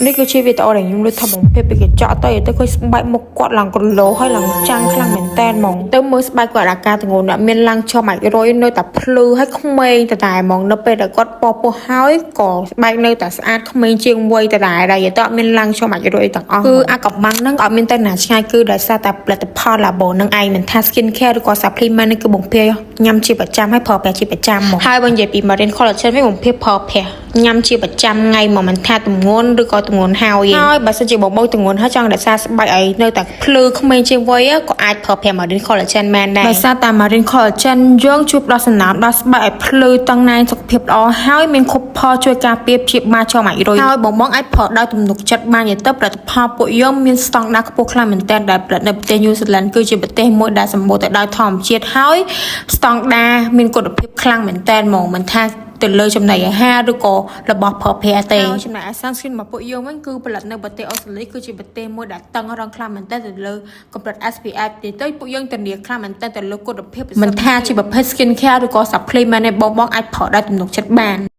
នេះគឺជាវីដេអូដែលខ្ញុំលើកថាបំពេពីកញ្ចក់ទៅទៅឃើញស្បែកមុខគាត់ឡើងក្រឡូហើយឡើងចាំងខ្លាំងមែនតែនហ្មងទៅមើលស្បែកគាត់អាការទងន់អត់មានឡើងចុះអាចរុយនៅតែភ្លឺហើយក្មេងតតែហ្មងនៅពេលដែលគាត់ពពោះហើយក៏ស្បែកនៅតែស្អាតក្មេងជាងវ័យតតែដែរទៅអត់មានឡើងចុះអាចរុយទាំងអស់គឺអាកំបាំងហ្នឹងអត់មានទៅណាឆ្ងាយគឺដោយសារតែផលិតផល Labo នឹងឯងមិនថា skin care ឬក៏ supplement នេះគឺបំពេញ៉ាំជាប្រចាំហើយប្រើប្រាស់ជាប្រចាំហ្មងហើយបើនិយាយពី Marine Collagen វិញបំពេប្រើប្រាស់ញ៉ាំជាប្រចាំថ្ងៃមកមិនថាទម្ងន់ឬក៏ទម្ងន់ហើយហើយបើសិនជាបងបងទម្ងន់ហើយចង់រក្សាស្បែកឲ្យនៅតែភ្លឺក្មេងជាងវ័យក៏អាចប្រើប្រាស់ Marine Collagen មែនដែរដោយសារតែ Marine Collagen យើងជួយផ្ដល់សំណើមដល់ស្បែកឲ្យភ្លឺតឹងណែនសុខភាពល្អហើយមានគ្រប់ផលជួយការពារព្យាបាលចោមអាចរុយហើយបងបងអាចប្រើដោយទំនុកចិត្តបានយទៅផលិតផលពួកយើងមានស្តង់ដារខ្ពស់ខ្លាំងមែនទែនដែលផលិតនៅប្រទេសញូហ្សេឡង់គឺជាប្រទេសមួយដែលសម្បូរទៅដោយធម្មជាតិហើយស្តង់ដារមានគុណភាពខ្លាំងមែនទែនហ្មងមិនថាទៅលើចំណីអាហារឬក៏របស់ប្រើប្រាស់ទេហើយចំណែក sunscreen របស់ពួកយើងវិញគឺផលិតនៅប្រទេសអូស្ត្រាលីគឺជាប្រទេសមួយដែលតឹងរឹងខ្លាំងមែនទែនទៅលើកម្រិត SPF ទីទៅពួកយើងធានាខ្លាំងមែនទែនទៅលើគុណភាពមិនថាជាប្រភេទ skin care ឬក៏ supplement ឯបងបងអាចប្រើដោយទំនុកចិត្តបាន។